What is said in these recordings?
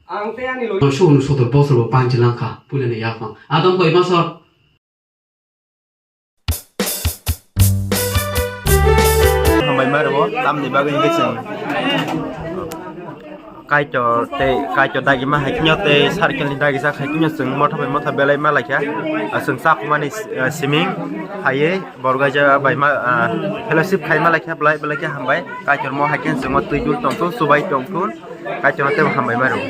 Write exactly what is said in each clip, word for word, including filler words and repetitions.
Ang tei ani logi. Sunu sotor bosor bo panchi langkha, puilani yaphang. Adam koi masor. Hambai ma rwo, tamni bagwi hwnkhe chwng Kaitor tei Kaitor dagima hai khe tei circle ni dagisa hai khe chwng motha bai motha belai ma laikha. Chwng chakhumani, ah, siming haiwi borok kaisa bai ma, ah, fellowship khai ma laikha, belai belai khe hambai. Kaitor mo hai khe chwng twi dul tongthun, chubai tongthun. Kaitor no teibo hambai ma rwo.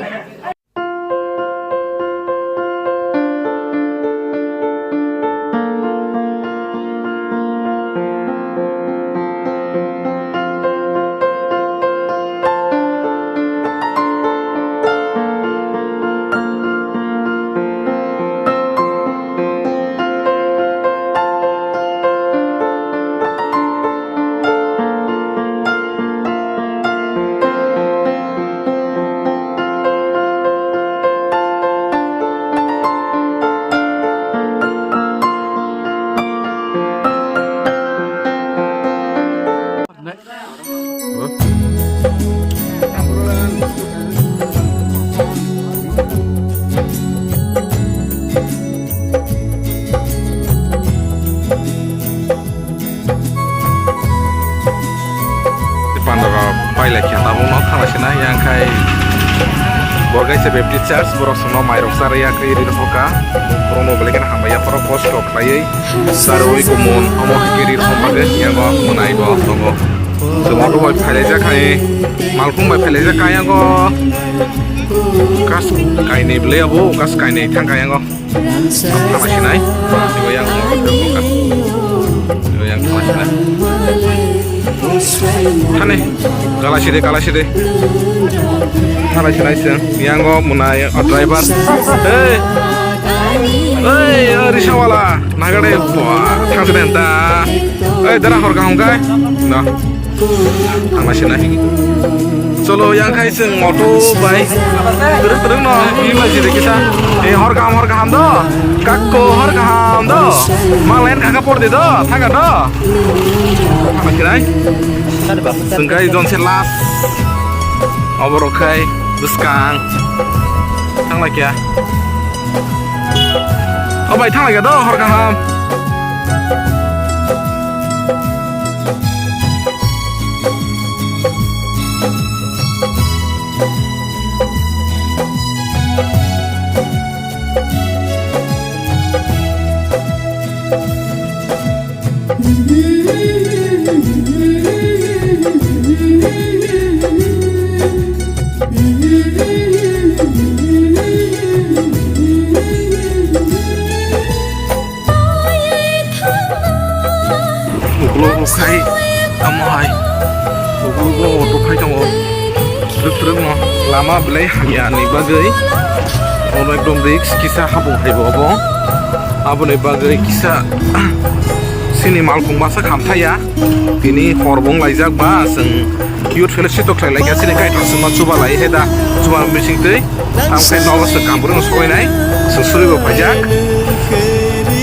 Pandora pailai khe tabukno thanglaisina, yang khai Borgaisa Baptist Church, borok chwngno mairok charwi ya khe ri rw kha, borokno belai kheno hambai ya, borok kosto khlaiwi charwi kumun omo hai khe ri rw kha, yang bo mwnai bo tongo. Chwng auto bai phailaijak hai, malkhung bai phailaijak kha, yang o kas kainwi bwlai abo, kas kainwi thang kha, yang o. Thanglasinai. Ibo yang, ibo yang thanglasinai. Thani, galaside, galaside. Thanglasinai chwng. Yang o mwnai, o driver. Hey! Hey, o risawala. Nagade, bua, thangsinai ta. Hey, dara hor kaham kai. Na. Thangna sinai. Cholo, yang khai chwng auto bai. Twrwk twrwk no, bini bai jide kisa. Eh, hor kaham, hor kaham do. Kakko, hor kaham do. Manglen kaka por de do, thaka do. Thangna sinai. Chwng khai jon se last. Oborok khai bwskang. Thangla kya? O bai, thangla kya do, hor kaham. Ukulok rok khai tamo hai. Ukulok o auto phai tongo. Twrwk twrwk no lama belai hamya ni bagwi. Ono ekdom risk kisa habung hai bo obo. Aboni bagwi kisa sini malkhung masa khamthaya. Tini hor bo wng laijak ba chwng youth fellowship tok khlai laikha, chini kaitor chwngma chuba lai he da, chuba bising twi. Tamo khe nogo chwng kampwrwng sokoi nai, chwng suri bo paijak.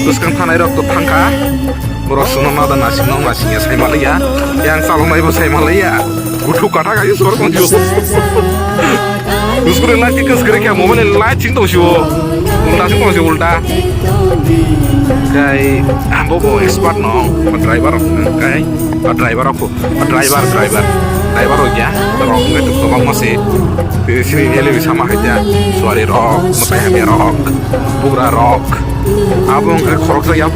Bwskang thanai rok to thangkha, borok chwngno nada nasing no nasing ya sai ma liya, yang chalok nai bo sai ma liya, guthuk kathak ayo sor tong sio. Bwswk light khe kwchwk kwrwi khe mobile ni light sing tong sio. Ulta sing tong sio ulta. Kai ambo bo expert no driver rok kai driver rok driver driver driver rok ya rok ngai to kwbangma se. Tini sini ele bisa ma hai ja suari rok, mwtai hamya rok, bugra rok. Abo wngkha khoroksa ya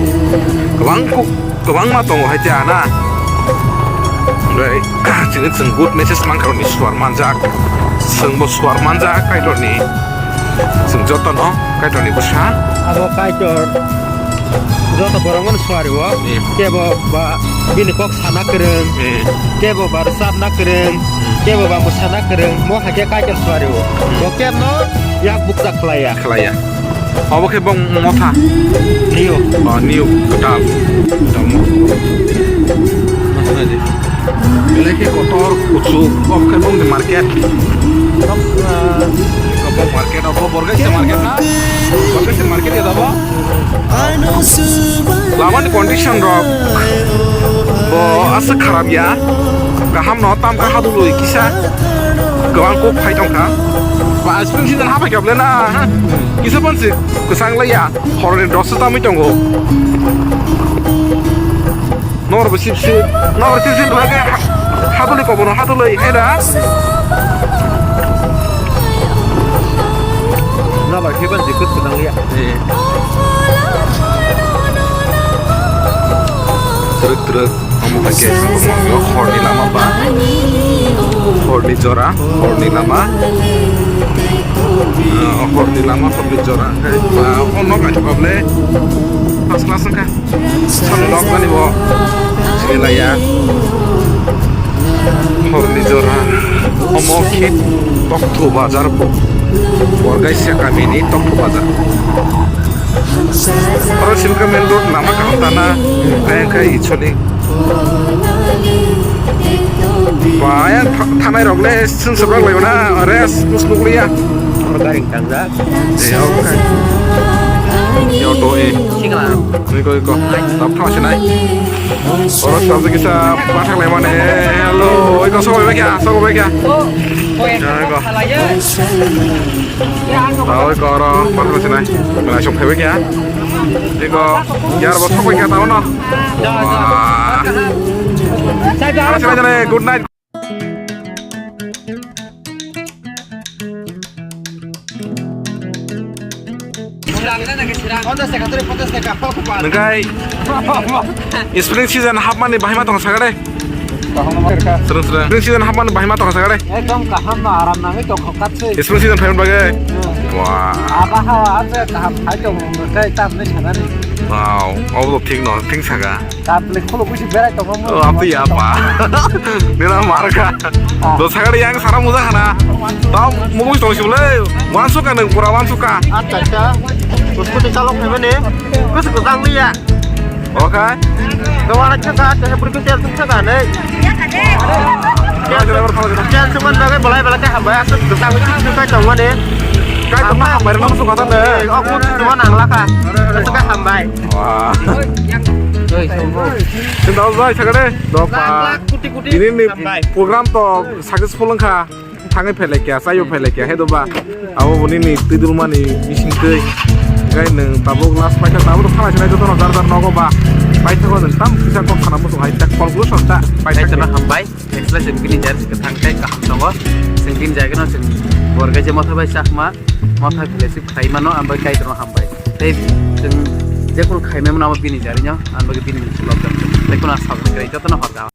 kwbang kuk. Kwbangma tongo hai cha na. Onkhe chini chwng good message mankha rokni suar manjak. Chwngbo suar manjak Kaitorni. Chwng jotono Kaitorni bwsa. Abo Kaitor joto borokno suario. Eh. Kebo ba bini kok sana kwrwng. Eh. Kebo ba rwchapna kwrwng. Hmm. Kebo ba mwsana kwrwng. Mo hai khe Kaitor suario. Hmm. Bo kebno yak bukcha khlaiya. Khlaiya. Obo khe bong motha. Neo. Oh, neo, kwtal. Kwtal motha. Belai khe kotor, kuchuk, obo khe bongni market. Obo market, obo Borgaisa market na? Borgaisa market ya dabo? Lamani condition rok bo aswk kharap ya. Kaham no tam kha hadului kisa. Kwbang kok phai tong kha. Ba Spring season habai kable na, ha? Kisa pon si kwsang laiya, horni dos ta tamwi tongo. Nor bo sip sip, nor sip sip lage, haduloi kobono haduloi, hai da? Na bai khe ban jikut kwsang laiya. Eh. Truk truk. Omo hai khe ang tongmani o horni lama ba, horni jora, horni lama. Ah, horni lama, horni jora. Ba, o nok naithok kha ble. First class wngkha. Samung rok mani bo. Sini laiya. Horni jora. Omo khe Tokthu bazar bo. Borgaisa kamini Tokthu bazar. Oro Silka main road lama kaham tana, ayang khai ichoni. Ba, ayang tha-, thanai rok le sung sabrak lai na, rest, bus nukliya. Oro gari tangjak. Eh, okay. Yo, to, eh. Singla. Iko, iko. Tap thang sinai. Oro sabse kisa pathak lai mane. Hello, iko sobo bekya, sobo bekya. Oh, oh, ya, iko. Tao iko oro, bathang sinai. Belai song phaibai kha. Iko, yar bo thok bai kha tao no. Wah. Tao sinai, sinai, good night. Nengkai, spring season hapmani bahai ma tong sakade. Kaham no. Srwng srwng. Spring season hapmani bahai ma tongkha sakha de. Ekdom kaham no, aram nangwi tongkha katse. Spring season phaimani bagwi. Hmm. Wah. Abahawa ase kaham phai tongo, tei tamni sanani. Wow, obo to thik no, thik saka. Tamni khuluk bisi berai tongo. Oh, api apa? Nina marka. Ah. Do sakha de yang sara muja khana. Tam mugus tong sibule. Wansuka nang pura wansuka. Acha acha. Uskuti chalok phai mani. Kus kutang liya. Oke. Kawara khe ka, khe burki tel sung khe ka nei. Tel sung man bagai bolai bolai khe hambai, asuk dukang sung khe tong mani. Kai tong ma hambai rang sung kata nei. Eh, ok, mut sung man ang laka. Sung khe hambai. Wah. Oi, sung khe. Sing dal jai sagade. Dopa. Lakh, lakh, kuti, kuti. Ini ni hambai. Program to successful wngkha. Thangwi phailai kha, chaiwi phailai kha, hai do ba? Abo bo nini twi dulmani bising twi. Hwnkhe nwng tabuk last paithak, tabuk to thanai sinai jotono jar jar nogo ba. Paithago nwng tam kisa kok sana muchung hai tak conclusion ta paithak. Kaitorno hambai, extra chwng bini jar kwthang tei kaham tongo. Chwng bini jagano chwng borgai je motha bai chakma, motha philai se khlai mano, ambai Kaitorno hambai. Tei chwng jekunu khaimai mano abo bini jarino, ambai bini lobjak. Tei kono sabni kwrwi jotono horda.